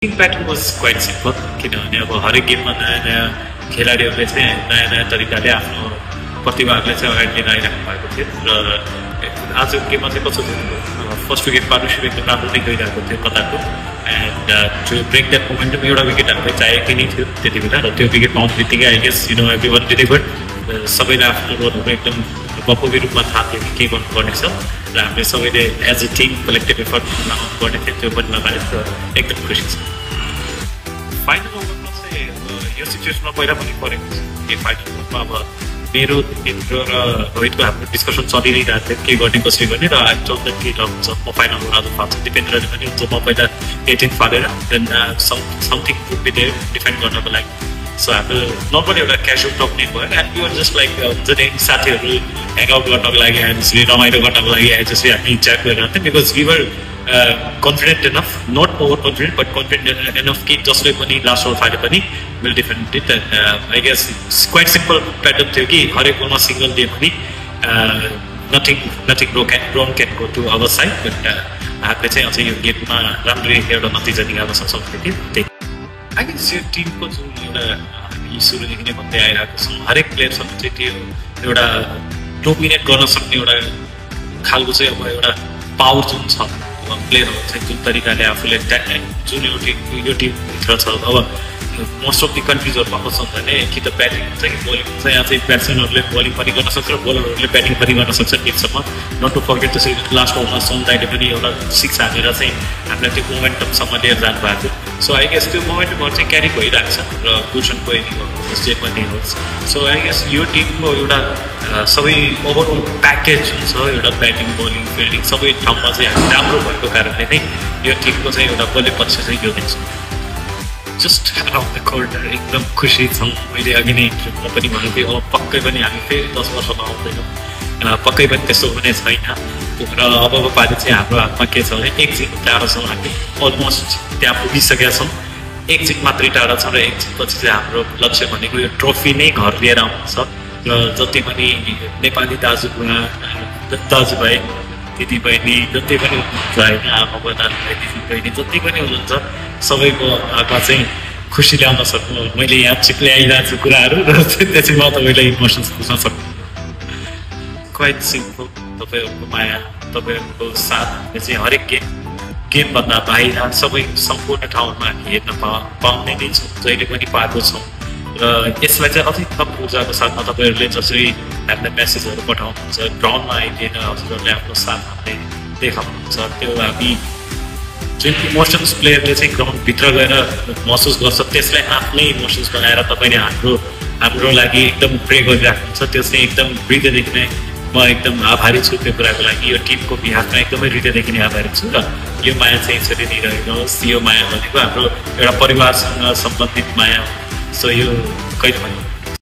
pattern was quite simple किनभने अब हरेक गेममा नयाँ नयाँ खेलाडीहरूले चाहिँ नयाँ नयाँ तरिकाले आफ्नो प्रतिभाहरूलाई चाहिँ अगाडि लिएर आइराख्नु भएको थियो र आजको गेममा चाहिँ कस्तो थियो फर्स्ट विकेट पार्टनरसिप एकदम राम्रो नै गइरहेको थियो कतारको and to break that momentum एउटा विकेट हामीलाई चाहिएकै नै थियो त्यति बेला र त्यो विकेट पाउनु बित्तिकै I guess every one delivered सबैले आफ्नो रोलहरू एकदम बखुबी रूपमा थाहा थियो कि के गर्नुपर्ने छ र हामीले सबैले as a team collective effort लगाउनु पर्ने थियो त्यो पनि लगाएर एकदम खुसी छ फाइनल ओभरमा चाहिँ यो सिचुएसनमा पहिला पनि परेको छ कि फाइनल ओभरमा अब मेरो दिपेन्द्र र रोहितको हाम्रो डिस्कसन चलि नै रहेको थियो के गर्ने कसरी गर्ने र आई टोल्ड द्याट के हुन्छ म फाइनल ओभर आज फाल्छु दिपेन्द्रले पनि हुन्छ म पहिला 18 फालेर then something would be there defend गर्नको लागि सो हाम्रो नर्मली एउटा क्याजुअल टक नै भयो एन्ड युआर जस्ट लाइक हुन्छ नि साथीहरू ह्याङआउट गर्नको लागि एन्ड जसरी रमाइलो गर्नको लागि जसरी हामी च्याट गरिरहेको थियौँ because we were confident enough not over confident but confident enough कि जसले पनि लास्ट ओभर फाले पनि will defend it I guess quite simple pattern थियो कि हरेक ओभरमा सिङ्गल दिए पनि nothing run can go to our side but हामीले चाहिँ अझै यो गेममा राम्ररी एउटा नतिजा निकाल्न सक्छौँ त्यही आई गेस यो टिमको जुन एउटा हामी सुरुदेखि नै भन्दै आइरहेको छौँ हरेक प्लेयरसँग चाहिँ त्यो एउटा डोमिनेट गर्न सक्ने एउटा खालको चाहिँ अब एउटा पावर जुन छ प्लेयरहरू चाहिँ जुन तरिकाले आफूले जुन यो टिमभित्र छ अब मोस्ट अफ दि कन्ट्रिजहरूमा कस्तो हुन्छ भने कि त ब्याटिङ हुन्छ कि बोलिङ हुन्छ यहाँ चाहिँ ब्याट्सम्यानहरूले बोलिङ पनि गर्न सक्छ र बोलरहरूले ब्याटिङ पनि गर्न सक्छ टिमसम्म नट टु फर्गेट त्यसरी लास्ट ओभरमा सौदाइले पनि एउटा सिक्स हालेर चाहिँ हामीलाई त्यो मोमेन्टमसम्म लिएर जानुभएको थियो सो आई गेस त्यो मोमेन्टमहरू चाहिँ क्यारी भइरहेको छ र गुल्सन कोइली होस् जे पनि होस् सो आई गेस यो टिमको एउटा सबै ओभरअल प्याकेज जुन छ एउटा ब्याटिङ बोलिङ फिल्डिङ सबै ठाउँमा चाहिँ हामी राम्रो भएको कारणले नै यो टिमको चाहिँ एउटा बलियो पक्ष चाहिँ यो देख्छु जस्ट अराउन्ड द कोर्नर एकदम खुसी छौँ मैले अघि नै म पनि भनेको थिएँ अब पक्कै पनि हामी फेरि 10 वर्षमा आउँदैनौँ पक्कै पनि त्यस्तो हुने छैन र अबको पालि चाहिँ हाम्रो हातमा के छ भने एक जित टाढा छौँ हामी अलमोस्ट त्यहाँ पुगिसकेका छौँ एक जित मात्रै टाढा छ र एक जितपछि चाहिँ हाम्रो लक्ष्य भनेको यो ट्रफी नै घर लिएर आउनु छ र जति पनि नेपाली दाजुभाइ दिदीबहिनी जति पनि हुनुहुन्छ होइन आमाको दाजुभाइ दिदीबहिनी जति पनि हुनुहुन्छ सबैको हातमा चाहिँ खुसी ल्याउन सक्नु मैले यहाँ चिप्ले आइरहेको छु कुराहरू र त्यसपछि म तपाईँलाई इमोसन्स बुझ्न सक्छु क्वाइट सिम्पल तपाईँहरूको माया तपाईँहरूको साथ चाहिँ हरेक गेमभन्दा बाहिर सबै सम्पूर्ण ठाउँमा हामी हेर्न पाउने नै छौँ जहिले पनि पाएको छौँ र यसलाई चाहिँ अझै थप ऊर्जाको साथमा तपाईँहरूले जसरी हामीलाई मेसेजहरू पठाउनुहुन्छ ग्राउन्डमा आइदिएर हजुरहरूले आफ्नो साथ हामीले देखाउनुहुन्छ त्यो हामी जुन इमोसन्स प्लेयरले चाहिँ ग्राउन्डभित्र गएर महसुस गर्छ त्यसलाई आफ्नै इमोसन्स बनाएर तपाईँले हाम्रो लागि एकदम प्रे गरिराख्नुहुन्छ त्यो चाहिँ एकदम हृदयदेखि नै म एकदम आभारी छु त्यो कुराको लागि यो टिमको बिहारमा एकदमै हृदयदेखि नै आभारी छु र यो माया चाहिँ यसरी नै रहिरहोस् यो माया भनेको हाम्रो एउटा परिवारसँग सम्बन्धित माया सो यो कहिले पनि